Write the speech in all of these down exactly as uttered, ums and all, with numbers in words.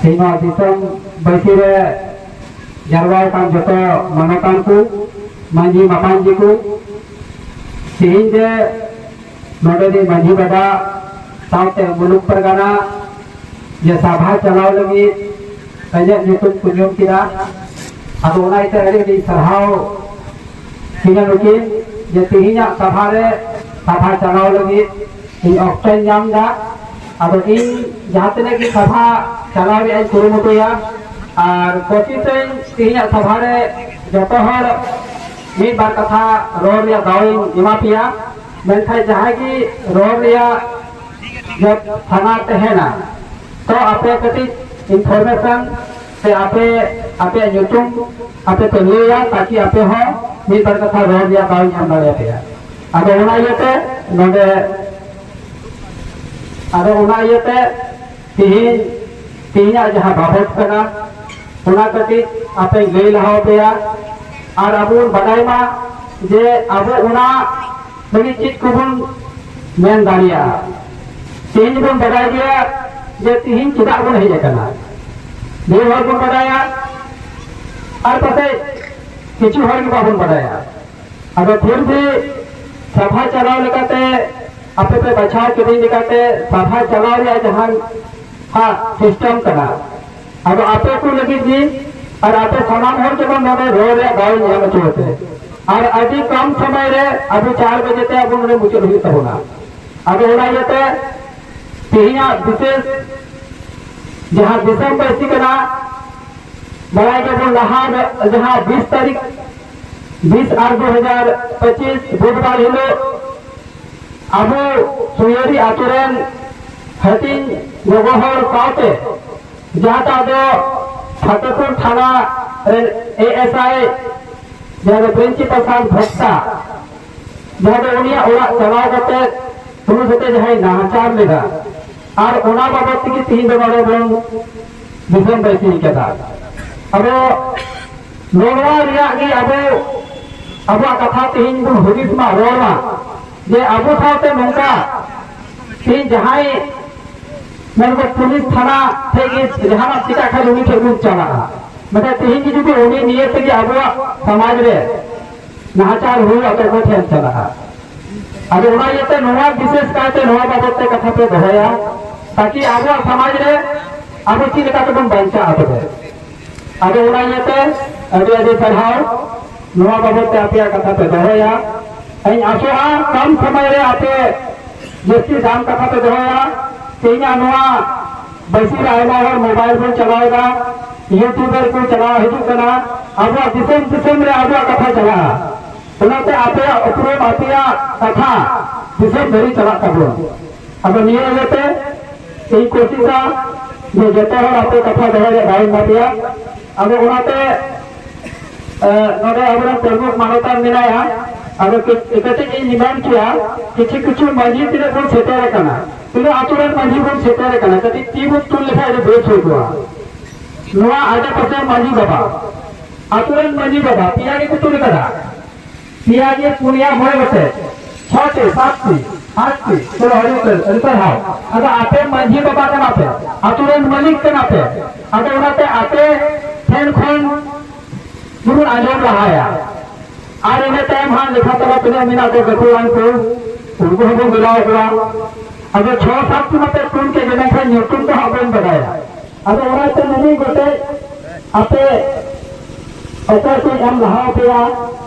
ᱛᱮᱦᱮᱧ ᱱᱚᱣᱟ ᱫᱤᱥᱚᱢ ᱵᱟᱹᱭᱥᱤ ᱨᱮ ᱡᱟᱨᱣᱟ ᱟᱠᱟᱱ ᱡᱚᱛᱚ ᱢᱟᱱᱚᱛᱟᱱ ᱠᱚ, ᱢᱟᱹᱡᱷᱤ ᱢᱟᱯᱟᱱᱡᱷᱤ ᱠᱚ, ᱛᱮᱦᱮᱧ ᱡᱮ ᱱᱚᱰᱮ ᱫᱚ ᱢᱟᱹᱡᱷᱤ ᱵᱟᱵᱟ ᱥᱟᱶᱛᱮ ᱢᱩᱞᱩᱠ ᱯᱟᱨᱜᱟᱱᱟ ᱡᱮ ᱥᱟᱵᱷᱟ ᱪᱟᱞᱟᱣ ᱞᱟᱹᱜᱤᱫ ᱤᱧᱟᱹᱜ ᱧᱩᱛᱩᱢ ᱠᱚ ᱧᱩᱢ ᱠᱮᱫᱟ᱾ ᱟᱫᱚ ᱚᱱᱟ ᱤᱭᱟᱹᱛᱮ ᱟᱹᱰᱤ ᱟᱹᱰᱤ ᱥᱟᱨᱦᱟᱣ ᱤᱧᱟᱹᱜ ᱱᱩᱠᱤᱱ ᱡᱮ ᱛᱮᱦᱮᱧᱟᱜ ᱥᱟᱵᱷᱟ ᱨᱮ ᱥᱟᱵᱷᱟ ᱪᱟᱞᱟᱣ ᱞᱟᱹᱜᱤᱫ ᱤᱧ ᱚᱠᱛᱚᱧ ᱧᱟᱢ ᱮᱫᱟ᱾ ᱟᱫᱚ ᱤᱧ ᱡᱟᱦᱟᱸ ᱛᱤᱱᱟᱹᱜ ᱜᱮ ᱥᱟᱵᱷᱟ ᱪᱟᱞᱟᱣ ᱨᱮᱭᱟᱜ ᱤᱧ ᱠᱩᱨᱩᱢᱩᱴᱩᱭᱟ, ᱟᱨ ᱠᱳᱥᱤᱥᱟᱹᱧ ᱛᱮᱦᱮᱧᱟᱜ ᱥᱟᱵᱷᱟ ᱨᱮ ᱡᱚᱛᱚ ᱦᱚᱲ ᱢᱤᱫ ᱵᱟᱨ ᱠᱟᱛᱷᱟ ᱨᱚᱲ ᱨᱮᱭᱟᱜ ᱫᱟᱣ ᱤᱧ ᱮᱢᱟ ᱯᱮᱭᱟ᱾ ᱢᱮᱱᱠᱷᱟᱱ ᱡᱟᱦᱟᱸᱭ ᱜᱮ ᱨᱚᱲ ᱨᱮᱭᱟᱜ ᱡᱚᱛ ᱥᱟᱱᱟ ᱛᱟᱦᱮᱱᱟ, ᱛᱚ ᱟᱯᱮ ᱠᱟᱹᱴᱤᱡ ᱤᱱᱯᱷᱚᱨᱢᱮᱥᱚᱱ ᱥᱮ ᱟᱯᱮ ᱟᱯᱮᱭᱟᱜ ᱧᱩᱛᱩᱢ ᱟᱯᱮ ᱯᱮ ᱞᱟᱹᱭᱟ, ᱛᱟᱠᱤ ᱟᱯᱮ ᱦᱚᱸ ᱢᱤᱫ ᱵᱟᱨ ᱠᱟᱛᱷᱟ ᱨᱚᱲ ᱨᱮᱭᱟᱜ ᱫᱟᱣ ᱤᱧ ᱮᱢ ᱫᱟᱲᱮᱭᱟᱯᱮᱭᱟ᱾ ᱟᱫᱚ ᱚᱱᱟ ᱤᱭᱟᱹᱛᱮ ᱱᱚᱰᱮ ᱟᱫᱚ ᱚᱱᱟ ᱤᱭᱟᱹᱛᱮ ᱛᱤᱦᱤᱧ, ᱛᱤᱦᱤᱧᱟᱜ ᱡᱟᱦᱟᱸ ᱵᱟᱵᱚᱛ ᱠᱟᱱᱟ, ᱚᱱᱟ ᱠᱟᱹᱴᱤᱡ ᱟᱯᱮᱧ ᱞᱟᱹᱭ ᱞᱟᱦᱟ ᱟᱯᱮᱭᱟ᱾ ᱟᱨ ᱟᱵᱚ ᱵᱚᱱ ᱵᱟᱰᱟᱭ ᱢᱟ ᱡᱮ ᱟᱵᱚ ᱚᱱᱟ ᱞᱟᱹᱜᱤᱫ ᱪᱮᱫ ᱠᱚᱵᱚᱱ ᱢᱮᱱ ᱫᱟᱲᱮᱭᱟᱜᱼᱟ᱾ ᱛᱤᱦᱤᱧ ᱵᱚᱱ ᱵᱟᱰᱟᱭ ᱜᱮᱭᱟ ᱡᱮ ᱛᱤᱦᱤᱧ ᱪᱮᱫᱟᱜ ᱵᱚᱱ ᱦᱮᱡ ᱟᱠᱟᱱᱟ᱾ ᱰᱷᱮᱨ ᱦᱚᱲ ᱵᱚᱱ ᱵᱟᱰᱟᱭᱟ, ᱟᱨ ᱯᱟᱥᱮᱡ ᱠᱤᱪᱷᱩ ᱦᱚᱲ ᱜᱮ ᱵᱟᱵᱚᱱ ᱵᱟᱰᱟᱭᱟ᱾ ᱟᱫᱚ ᱯᱷᱤᱨ ᱵᱷᱤ ᱥᱟᱵᱷᱟ ᱪᱟᱞᱟᱣ ᱞᱮᱠᱟᱛᱮ, ᱟᱯᱮ ᱯᱮ ᱵᱟᱪᱷᱟᱣ ᱠᱤᱫᱤᱧ ᱞᱮᱠᱟᱛᱮ ᱥᱟᱵᱷᱟ ᱪᱟᱞᱟᱣ ᱨᱮᱭᱟᱜ ᱡᱟᱦᱟᱸ ᱦᱟᱸᱜ ᱥᱤᱥᱴᱮᱢ ᱠᱟᱱᱟ, ᱟᱫᱚ ᱟᱯᱮ ᱠᱚ ᱞᱟᱹᱜᱤᱫ ᱜᱮ ᱟᱨ ᱟᱯᱮ ᱥᱟᱱᱟᱢ ᱦᱚᱲ ᱡᱮᱢᱚᱱ ᱱᱚᱰᱮ ᱨᱚᱲ ᱨᱮᱭᱟᱜ ᱫᱟᱣ ᱤᱧ ᱮᱢ ᱦᱚᱪᱚ ᱟᱯᱮ᱾ ᱟᱨ ᱟᱹᱰᱤ ᱠᱚᱢ ᱥᱚᱢᱚᱭ ᱨᱮ ᱟᱵᱚ ᱪᱟᱨ ᱵᱟᱡᱮ ᱛᱮ ᱟᱵᱚ ᱱᱚᱰᱮ ᱢᱩᱪᱟᱹᱫ ᱦᱩᱭᱩᱜ ᱛᱟᱵᱚᱱᱟ᱾ ᱟᱫᱚ ᱚᱱᱟ ᱤᱭᱟᱹᱛᱮ ᱛᱮᱦᱮᱧᱟᱜ ᱵᱤᱥᱮᱥ ᱡᱟᱦᱟᱸ ᱫᱤᱥᱚᱢ ᱵᱟᱹᱭᱥᱤ ᱠᱟᱱᱟ, ᱵᱟᱲᱟᱭ ᱜᱮᱵᱚᱱ ᱞᱟᱦᱟ ᱨᱮ ᱡᱟᱦᱟᱸ ᱵᱤᱥ ᱛᱟᱹᱨᱤᱠᱷ, ᱵᱤᱥ ᱟᱨ ᱫᱩ ᱦᱟᱡᱟᱨ ᱯᱚᱸᱪᱤᱥ ᱵᱩᱫᱷᱵᱟᱨ ᱦᱤᱞᱳᱜ ᱟᱵᱚ ᱥᱩᱭᱟᱹᱨᱤ ᱟᱛᱳ ᱨᱮᱱ ᱦᱟᱹᱴᱤᱧ ᱜᱚᱜᱚ ᱦᱚᱲ ᱥᱟᱶᱛᱮ ᱡᱟᱦᱟᱸᱴᱟᱜ ᱫᱚ ᱯᱷᱟᱛᱮᱯᱩᱨ ᱛᱷᱟᱱᱟ ᱨᱮᱱ ᱮ ᱮᱥ ᱟᱭ ᱡᱟᱦᱟᱸ ᱫᱚ ᱯᱨᱤᱱᱥᱤᱯᱟᱞ ᱥᱟᱨ ᱵᱷᱚᱠᱛᱟ, ᱡᱟᱦᱟᱸ ᱫᱚ ᱩᱱᱤᱭᱟᱜ ᱚᱲᱟᱜ ᱪᱟᱞᱟᱣ ᱠᱟᱛᱮ ᱩᱱᱤ ᱥᱟᱛᱮ ᱡᱟᱦᱟᱸᱭ ᱱᱟᱦᱟᱪᱟᱨ ᱞᱮᱫᱟ, ᱟᱨ ᱚᱱᱟ ᱵᱟᱵᱚᱫ ᱛᱮᱜᱮ ᱛᱤᱦᱤᱧ ᱫᱚ ᱱᱚᱰᱮ ᱵᱚᱱ ᱫᱤᱥᱚᱢ ᱵᱟᱹᱭᱥᱤ ᱠᱟᱫᱟ᱾ ᱟᱫᱚ ᱱᱚᱣᱟ ᱨᱮᱭᱟᱜ ᱜᱮ ᱟᱵᱚ ᱟᱵᱚᱣᱟᱜ ᱠᱟᱛᱷᱟ ᱛᱤᱦᱤᱧ ᱵᱚᱱ ᱦᱩᱫᱤᱥ ᱢᱟ, ᱨᱚᱲ ᱢᱟ, ᱡᱮ ᱟᱵᱚ ᱥᱟᱶᱛᱮ ᱱᱚᱝᱠᱟ ᱛᱤᱦᱤᱧ ᱡᱟᱦᱟᱸᱭ ᱢᱮᱱᱠᱚ ᱯᱩᱞᱤᱥ ᱛᱷᱟᱱᱟ ᱴᱷᱮᱡ ᱜᱮ ᱡᱟᱦᱟᱱᱟᱜ ᱪᱤᱠᱟᱜ ᱠᱷᱟᱡ ᱩᱱᱤ ᱴᱷᱮᱡ ᱵᱚᱱ ᱪᱟᱞᱟᱜᱼᱟ᱾ ᱢᱮᱱᱠᱷᱟᱱ ᱛᱮᱦᱮᱧ ᱜᱮ ᱡᱩᱫᱤ ᱩᱱᱤ ᱱᱤᱭᱮ ᱛᱮᱜᱮ ᱟᱵᱚᱣᱟᱜ ᱥᱚᱢᱟᱡᱽ ᱨᱮ ᱱᱟᱦᱟᱪᱟᱨ ᱦᱩᱭᱩᱜᱼᱟ, ᱛᱚ ᱚᱠᱚᱭ ᱴᱷᱮᱱ ᱪᱟᱞᱟᱜᱼᱟ? ᱟᱫᱚ ᱚᱱᱟ ᱤᱭᱟᱹᱛᱮ ᱱᱚᱣᱟ ᱵᱤᱥᱮᱥ ᱠᱟᱭᱛᱮ ᱱᱚᱣᱟ ᱵᱟᱵᱚᱫ ᱛᱮ ᱠᱟᱛᱷᱟ ᱯᱮ ᱫᱚᱦᱚᱭᱟ, ᱛᱟᱠᱤ ᱟᱵᱚᱣᱟᱜ ᱥᱚᱢᱟᱡᱽ ᱨᱮ ᱟᱵᱚ ᱪᱮᱫ ᱞᱮᱠᱟ ᱛᱮᱵᱚᱱ ᱵᱟᱧᱪᱟᱜᱼᱟ ᱛᱚᱵᱮ᱾ ᱟᱫᱚ ᱚᱱᱟ ᱤᱭᱟᱹᱛᱮ ᱟᱹᱰᱤ ᱟᱹᱰᱤ ᱥᱟᱨᱦᱟᱣ, ᱱᱚᱣᱟ ᱵᱟᱵᱚᱫ ᱛᱮ ᱟᱯᱮᱭᱟᱜ ᱠᱟᱛᱷᱟ ᱯᱮ ᱫᱚᱦᱚᱭᱟ᱾ ᱤᱧ ᱟᱥᱚᱜᱼᱟ ᱠᱚᱢ ᱥᱚᱢᱚᱭ ᱨᱮ ᱟᱯᱮ ᱡᱟᱹᱥᱛᱤ ᱫᱟᱢ ᱠᱟᱛᱷᱟ ᱯᱮ ᱫᱚᱦᱚᱭᱟ᱾ ᱛᱮᱦᱮᱧᱟᱜ ᱱᱚᱣᱟ ᱵᱟᱹᱭᱥᱤ ᱨᱮ ᱟᱭᱢᱟ ᱦᱚᱲ ᱢᱳᱵᱟᱭᱤᱞ ᱵᱚᱱ ᱪᱟᱞᱟᱣᱮᱫᱟ, ᱭᱩᱴᱩᱵᱟᱨ ᱠᱚ ᱪᱟᱞᱟᱣ ᱦᱤᱡᱩᱜ ᱠᱟᱱᱟ, ᱟᱵᱚᱣᱟᱜ ᱫᱤᱥᱚᱢ ᱫᱤᱥᱚᱢ ᱨᱮ ᱟᱵᱚᱣᱟᱜ ᱠᱟᱛᱷᱟ ᱪᱟᱞᱟᱜᱼᱟ᱾ ᱚᱱᱟᱛᱮ ᱟᱯᱮᱭᱟᱜ ᱩᱯᱨᱩᱢ, ᱟᱯᱮᱭᱟᱜ ᱠᱟᱛᱷᱟ ᱫᱤᱥᱚᱢ ᱫᱷᱟᱹᱨᱤᱡ ᱪᱟᱞᱟᱜ ᱛᱟᱵᱚᱱ᱾ ᱟᱫᱚ ᱱᱤᱭᱟᱹ ᱤᱭᱟᱹᱛᱮ ᱤᱧ ᱠᱳᱥᱤᱥᱟ ᱡᱮ ᱡᱚᱛᱚ ᱦᱚᱲ ᱟᱯᱮ ᱠᱟᱛᱷᱟ ᱫᱚᱦᱚᱭ ᱨᱮ ᱫᱟᱣ ᱤᱧ ᱮᱢᱟ ᱯᱮᱭᱟ᱾ ᱟᱫᱚ ᱚᱱᱟᱛᱮ, ᱮ, ᱱᱚᱰᱮ ᱟᱵᱚᱨᱮᱱ ᱯᱨᱚᱢᱩᱠᱷ ᱢᱟᱱᱚᱛᱟᱱ ᱢᱮᱱᱟᱭᱟ, ᱟᱫᱚ ᱠᱟᱹ-, ᱠᱟᱹᱴᱤᱡ ᱤᱧ ᱱᱮᱢᱟᱧ ᱠᱮᱭᱟ, ᱠᱤᱪᱷᱩ ᱠᱤᱪᱷᱩ ᱢᱟᱹᱡᱷᱤ ᱛᱤᱱᱟᱹᱜ ᱵᱚᱱ ᱥᱮᱴᱮᱨ ᱟᱠᱟᱱᱟ, ᱛᱤᱱᱟᱹᱜ ᱟᱛᱳ ᱨᱮᱱ ᱢᱟᱹᱡᱷᱤ ᱵᱚᱱ ᱥᱮᱴᱮᱨ ᱟᱠᱟᱱᱟ, ᱠᱟᱹᱴᱤᱡ ᱛᱤ ᱵᱚᱱ ᱛᱩᱞ ᱞᱮᱠᱷᱟᱡ ᱟᱹᱰᱤ ᱵᱮᱥ ᱦᱩᱭ ᱠᱚᱜᱼᱟ᱾ ᱱᱚᱣᱟ ᱟᱰᱮ ᱯᱟᱥᱮ ᱢᱟᱹᱡᱷᱤ ᱵᱟᱵᱟ, ᱟᱛᱳ ᱨᱮᱱ ᱢᱟᱹᱡᱷᱤ ᱵᱟᱵᱟ ᱯᱮᱭᱟ ᱜᱮᱠᱚ ᱛᱩᱞ ᱟᱠᱟᱫᱟ᱾ ᱯᱮᱭᱟ ᱜᱮ, ᱯᱩᱱᱭᱟ, ᱢᱚᱬᱮ ᱜᱚᱴᱮᱡ, ᱪᱷᱚᱴᱤ, ᱥᱟᱛᱴᱤ, ᱟᱴᱴᱤ, ᱪᱚᱞᱚ, ᱟᱹᱰᱤ ᱩᱛᱟᱹᱨ, ᱟᱹᱰᱤ ᱥᱟᱨᱦᱟᱣ᱾ ᱟᱫᱚ ᱟᱯᱮ ᱢᱟᱹᱡᱷᱤ ᱵᱟᱵᱟ ᱠᱟᱱᱟ ᱯᱮ, ᱟᱛᱳ ᱨᱮᱱ ᱢᱟᱹᱞᱤᱠ ᱠᱟᱱᱟ ᱯᱮ, ᱟᱫᱚ ᱚᱱᱟᱛᱮ ᱟᱯᱮ ᱴᱷᱮᱱ ᱠᱷᱚᱱ ᱜᱮᱵᱚᱱ ᱟᱸᱡᱚᱢ ᱞᱟᱦᱟᱭᱟ᱾ ᱟᱨ ᱤᱱᱟᱹ ᱛᱟᱭᱚᱢ ᱦᱟᱸᱜ ᱞᱮᱠᱷᱟ ᱛᱟᱞᱟ ᱛᱤᱱᱟᱹᱜ ᱢᱮᱱᱟᱜ ᱠᱚ ᱜᱟᱹᱠᱷᱩᱲᱟᱱ ᱠᱚ, ᱩᱱᱠᱩ ᱦᱚᱸᱵᱚᱱ ᱵᱮᱱᱟᱣ ᱠᱚᱣᱟ᱾ ᱟᱫᱚ ᱪᱷᱚ ᱥᱟᱛ ᱴᱤ ᱢᱟᱯᱮ ᱠᱩᱞ ᱠᱮᱫ ᱜᱮ, ᱢᱮᱱᱠᱷᱟᱱ ᱧᱩᱛᱩᱢ ᱫᱚ ᱦᱟᱸᱜ ᱵᱟᱹᱧ ᱵᱟᱰᱟᱭᱟ᱾ ᱟᱫᱚ ᱚᱱᱟᱛᱮ ᱱᱩᱱᱟᱹᱜ ᱜᱚᱴᱮᱡ ᱟᱯᱮ ᱚᱠᱚᱭ ᱠᱚ ᱮᱢ ᱞᱟᱦᱟ ᱟᱯᱮᱭᱟ?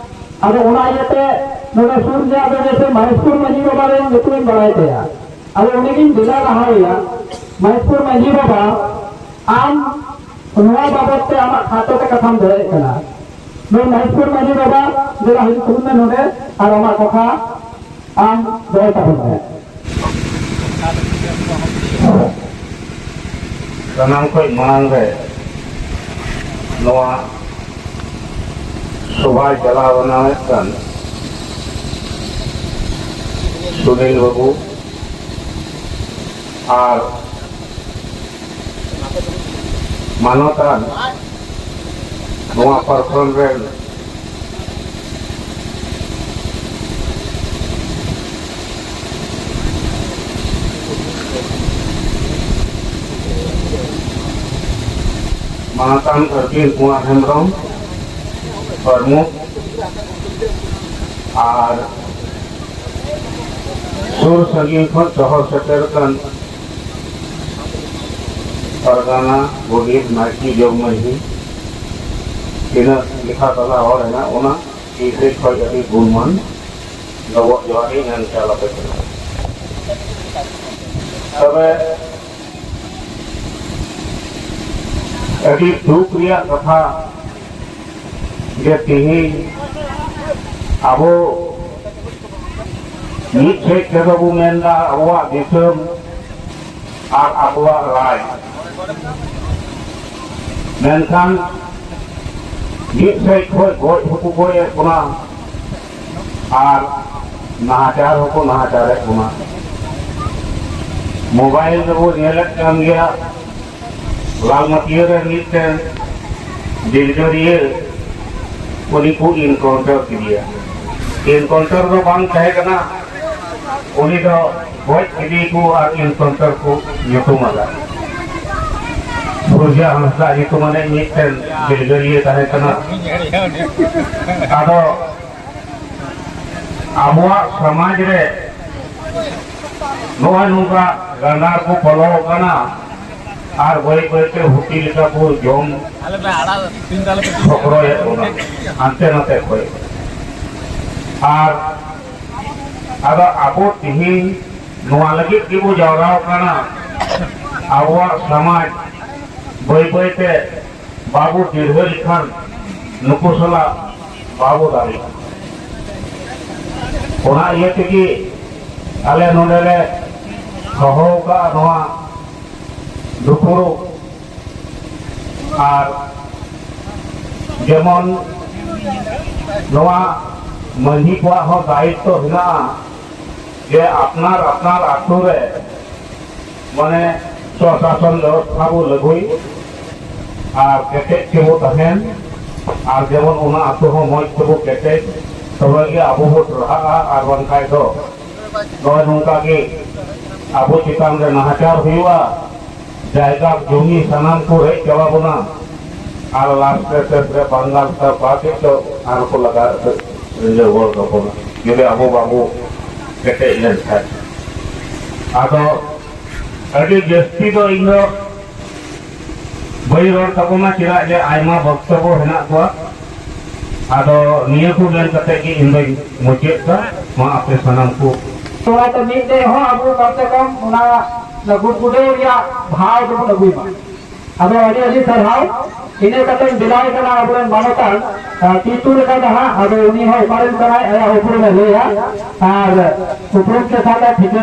ᱟᱫᱚ ᱚᱱᱟ ᱤᱭᱟᱹᱛᱮ ᱱᱚᱰᱮ ᱥᱩᱨ ᱨᱮ ᱟᱫᱚ ᱡᱮᱭᱥᱮ ᱢᱚᱦᱮᱥᱯᱩᱨ ᱢᱟᱹᱡᱷᱤ ᱵᱟᱵᱟ ᱨᱮᱱ ᱧᱩᱛᱩᱢᱤᱧ ᱵᱟᱲᱟᱭ ᱛᱟᱭᱟ, ᱟᱫᱚ ᱩᱱᱤᱜᱤᱧ ᱫᱮᱞᱟ ᱞᱟᱦᱟᱣᱮᱭᱟ᱾ ᱢᱚᱦᱮᱥᱯᱩᱨ ᱢᱟᱹᱡᱷᱤ ᱵᱟᱵᱟ, ᱟᱢ ᱱᱚᱣᱟ ᱵᱟᱵᱚᱫ ᱛᱮ ᱟᱢᱟᱜ ᱠᱷᱟᱴᱚ ᱛᱮ ᱠᱟᱛᱷᱟᱢ ᱫᱚᱦᱚᱭᱮᱫ ᱠᱟᱱᱟ᱾ ᱱᱩᱭ ᱢᱚᱦᱮᱥᱯᱩᱨ ᱢᱟᱹᱡᱷᱤ ᱵᱟᱵᱟ, ᱫᱮᱞᱟ ᱦᱤᱡᱩᱜ ᱛᱟᱵᱚᱱ ᱢᱮ ᱱᱚᱰᱮ ᱟᱨ ᱟᱢᱟᱜ ᱠᱟᱛᱷᱟ ᱟᱢ ᱫᱚᱦᱚᱭ ᱛᱟᱵᱚᱱ ᱢᱮ᱾ ᱥᱟᱱᱟᱢ ᱠᱷᱚᱱ ᱢᱟᱲᱟᱝ ᱨᱮ ᱱᱚᱣᱟ ᱥᱚᱵᱷᱟᱭ ᱪᱟᱞᱟᱣ ᱵᱮᱱᱟᱣᱮᱫ ᱠᱟᱱ ᱥᱩᱱᱤᱞ ᱵᱟᱹᱵᱩ ᱟᱨ ᱢᱟᱱᱚᱛᱟᱱ ᱱᱚᱣᱟ ᱯᱟᱨᱠᱷᱚᱸᱰ ᱨᱮᱱ ᱢᱟᱱᱚᱛᱟᱱ ᱟᱹᱨᱡᱩᱱ ᱠᱩᱢᱟᱨ ᱦᱮᱢᱵᱨᱚᱢ ᱯᱨᱚᱢᱩᱠᱷ ᱟᱨ ᱥᱩᱨ ᱥᱟᱺᱜᱤᱧ ᱠᱷᱚᱱ ᱥᱚᱦᱚᱨ ᱥᱮᱴᱮᱨ ᱟᱠᱟᱱ ᱯᱟᱨᱜᱟᱱᱟ, ᱜᱚᱰᱮᱛ, ᱱᱟᱭᱠᱮ, ᱡᱚᱜᱽ ᱢᱟᱹᱡᱷᱤ, ᱛᱤᱱᱟᱹᱜ ᱞᱮᱠᱷᱟ ᱛᱟᱞᱟ ᱦᱚᱲ ᱦᱮᱱᱟᱜ ᱵᱚᱱᱟ, ᱤᱧ ᱥᱮᱫ ᱠᱷᱚᱱ ᱟᱹᱰᱤ ᱜᱩᱱᱢᱟᱱ ᱰᱚᱵᱚᱜ ᱡᱚᱦᱟᱨ ᱤᱧ ᱮᱢ ᱪᱟᱞ ᱟᱯᱮ ᱠᱟᱱᱟ᱾ ᱛᱚᱵᱮ ᱟᱹᱰᱤ ᱫᱩᱠ ᱨᱮᱭᱟᱜ ᱠᱟᱛᱷᱟ ᱡᱮ ᱛᱮᱦᱮᱧ ᱟᱵᱚ ᱢᱤᱫ ᱥᱮᱫ ᱛᱮᱫᱚ ᱵᱚ ᱢᱮᱱᱫᱟ ᱟᱵᱚᱣᱟᱜ ᱫᱤᱥᱚᱢ ᱟᱨ ᱟᱵᱚᱣᱟᱜ ᱨᱟᱡᱽ, ᱢᱮᱱᱠᱷᱟᱱ ᱢᱤᱫ ᱥᱮᱫ ᱠᱷᱚᱱ ᱜᱚᱡ ᱦᱚᱸᱠᱚ ᱜᱚᱡ ᱮᱫ ᱵᱚᱱᱟ ᱟᱨ ᱱᱟᱦᱟᱪᱟᱨ ᱦᱚᱸᱠᱚ ᱱᱟᱦᱟᱪᱟᱨᱮᱫ ᱵᱚᱱᱟ᱾ ᱢᱳᱵᱟᱭᱤᱞ ᱨᱮᱵᱚ ᱧᱮᱞᱮᱫ ᱠᱟᱱ ᱜᱮᱭᱟ, ᱞᱟᱞᱢᱟᱹᱴᱤᱭᱟᱹ ᱨᱮ ᱢᱤᱫᱴᱮᱱ ᱫᱤᱞᱜᱟᱹᱨᱤᱭᱟᱹ ᱩᱱᱤ ᱠᱚ ᱤᱱᱠᱟᱣᱩᱱᱴᱟᱨ ᱠᱮᱫᱮᱭᱟ᱾ ᱤᱱᱠᱟᱣᱩᱱᱴᱟᱨ ᱫᱚ ᱵᱟᱝ ᱛᱟᱦᱮᱸ ᱠᱟᱱᱟ, ᱩᱱᱤ ᱫᱚ ᱜᱚᱡ ᱠᱮᱫᱮᱭᱟᱠᱚ ᱟᱨ ᱤᱱᱠᱟᱣᱩᱱᱴᱟᱨ ᱠᱚ ᱧᱩᱛᱩᱢ ᱟᱫᱟ᱾ ᱥᱩᱨᱡᱟ ᱦᱟᱸᱥᱫᱟ ᱧᱩᱛᱩᱢᱟᱱᱤᱡ ᱢᱤᱫᱴᱮᱱ ᱫᱤᱞᱜᱟᱹᱨᱤᱭᱟᱹ ᱛᱟᱦᱮᱸ ᱠᱟᱱᱟ᱾ ᱟᱫᱚ ᱟᱵᱚᱣᱟᱜ ᱥᱚᱢᱟᱡᱽ ᱨᱮ ᱱᱚᱜᱼᱚᱭ ᱱᱚᱝᱠᱟ ᱜᱟᱸᱰᱟᱨ ᱠᱚ ᱵᱚᱞᱚ ᱟᱠᱟᱱᱟ ᱟᱨ ᱵᱟᱹᱭ ᱵᱟᱹᱭᱛᱮ ᱦᱩᱛᱤ ᱞᱮᱠᱟ ᱠᱚ ᱡᱚᱢ ᱥᱚᱠᱨᱚᱭᱮᱫ ᱵᱚᱱᱟ ᱦᱟᱱᱛᱮ ᱱᱟᱛᱮ ᱠᱷᱚᱱ᱾ ᱟᱨ ᱟᱫᱚ ᱟᱵᱚ ᱛᱤᱦᱤᱧ ᱱᱚᱣᱟ ᱞᱟᱹᱜᱤᱫ ᱜᱮᱵᱚ ᱡᱟᱣᱨᱟ ᱟᱠᱟᱱᱟ, ᱟᱵᱚᱣᱟᱜ ᱥᱚᱢᱟᱡᱽ ᱵᱟᱹᱭ ᱵᱟᱹᱭᱛᱮ ᱵᱟᱵᱚ ᱫᱤᱲᱦᱟᱹ ᱞᱮᱠᱷᱟᱱ ᱱᱩᱠᱩ ᱥᱟᱞᱟᱜ ᱵᱟᱵᱚ ᱫᱟᱲᱮᱭᱟᱜᱼᱟ᱾ ᱚᱱᱟ ᱤᱭᱟᱹ ᱛᱮᱜᱮ ᱟᱞᱮ ᱱᱚᱰᱮ ᱞᱮ ᱦᱚᱦᱚ ᱟᱠᱟᱫᱼᱟ ᱱᱚᱣᱟ ᱫᱩᱯᱲᱩᱵ᱾ ᱟᱨ ᱡᱮᱢᱚᱱ ᱱᱚᱣᱟ ᱢᱟᱹᱡᱷᱤ ᱠᱚᱣᱟᱜ ᱦᱚᱸ ᱫᱟᱭᱤᱛᱛᱚ ᱦᱮᱱᱟᱜᱼᱟ ᱡᱮ ᱟᱯᱱᱟᱨ ᱟᱯᱱᱟᱨ ᱟᱛᱳ ᱨᱮ ᱢᱟᱱᱮ ᱥᱚᱥᱟᱥᱚᱱ ᱵᱮᱵᱚᱥᱛᱷᱟ ᱵᱚ ᱞᱟᱹᱜᱩᱭ ᱟᱨ ᱠᱮᱴᱮᱡ ᱛᱮᱵᱚ ᱛᱟᱦᱮᱱ, ᱟᱨ ᱡᱮᱢᱚᱱ ᱚᱱᱟ ᱟᱛᱳ ᱦᱚᱸ ᱢᱚᱡᱽ ᱛᱮᱵᱚ ᱠᱮᱴᱮᱡ, ᱛᱚᱵᱮ ᱜᱮ ᱟᱵᱚ ᱵᱚ ᱴᱨᱟᱦᱟᱜᱼᱟ᱾ ᱟᱨ ᱵᱟᱝᱠᱷᱟᱡ ᱫᱚ ᱱᱚᱜᱼᱚᱭ ᱱᱚᱝᱠᱟ ᱜᱮ ᱟᱵᱚ ᱪᱮᱛᱟᱱ ᱨᱮ ᱱᱟᱦᱟᱪᱟᱨ ᱦᱩᱭᱩᱜᱼᱟ, ᱡᱟᱭᱜᱟ ᱡᱚᱢᱤ ᱥᱟᱱᱟᱢ ᱠᱚ ᱨᱮᱡ ᱪᱟᱵᱟ ᱵᱚᱱᱟ᱾ ᱟᱨ ᱞᱟᱥᱴ ᱨᱮ ᱥᱮᱥ ᱨᱮ ᱵᱟᱝᱜᱟᱞ ᱥᱟᱶ ᱵᱟᱫ ᱦᱚᱪᱚ ᱟᱨ ᱠᱚ ᱞᱟᱜᱟ ᱨᱤᱞᱟᱹᱣ ᱜᱚᱫ ᱠᱟᱵᱚᱱᱟ, ᱡᱩᱫᱤ ᱟᱵᱚ ᱵᱟᱵᱚ ᱠᱮᱴᱮᱡ ᱞᱮᱱᱠᱷᱟᱱ᱾ ᱟᱫᱚ ᱟᱹᱰᱤ ᱡᱟᱹᱥᱛᱤ ᱫᱚ ᱤᱧ ᱫᱚ ᱵᱟᱹᱧ ᱨᱚᱲ ᱛᱟᱵᱚᱱᱟ, ᱪᱮᱫᱟᱜ ᱡᱮ ᱟᱭᱢᱟ ᱵᱚᱠᱛᱚᱵᱚ ᱦᱮᱱᱟᱜ ᱠᱚᱣᱟ᱾ ᱟᱫᱚ ᱱᱤᱭᱟᱹ ᱠᱚ ᱢᱮᱱ ᱠᱟᱛᱮ ᱜᱮ ᱤᱧ ᱫᱚᱧ ᱢᱩᱪᱟᱹᱫ ᱫᱟ᱾ ᱢᱟ ᱟᱯᱮ ᱥᱟᱱᱟᱢ ᱠᱚ ᱚᱱᱟᱛᱮ ᱢᱤᱫ ᱫᱤᱱ ᱦᱚᱸ ᱟᱵᱚ ᱠᱚᱢ ᱥᱮ ᱠᱚᱢ ᱚᱱᱟ ᱜᱩᱰᱜᱩᱰᱟᱹᱣ ᱨᱮᱭᱟᱜ ᱵᱷᱟᱣ ᱫᱚᱵᱚᱱ ᱟᱹᱜᱩᱭ ᱢᱟ᱾ ᱟᱫᱚ ᱟᱹᱰᱤ ᱟᱹᱰᱤ ᱥᱟᱨᱦᱟᱣ᱾ ᱤᱱᱟᱹ ᱠᱟᱛᱮᱧ ᱫᱮᱞᱟᱭ ᱠᱟᱱᱟ ᱟᱵᱚᱨᱮᱱ ᱢᱟᱱᱚᱛᱟᱱ, ᱟᱨ ᱛᱤ ᱛᱩᱞ ᱟᱠᱟᱫᱟ ᱦᱟᱸᱜ, ᱟᱫᱚ ᱩᱱᱤ ᱦᱚᱸ ᱚᱠᱟᱨᱮᱱ ᱠᱟᱱᱟᱭ, ᱟᱭᱟᱜ ᱩᱯᱨᱩᱢ ᱮ ᱞᱟᱹᱭᱟ, ᱟᱨ ᱩᱯᱨᱩᱢ ᱠᱮ ᱥᱟᱶᱛᱮ ᱴᱷᱤᱠᱟᱹᱱᱟ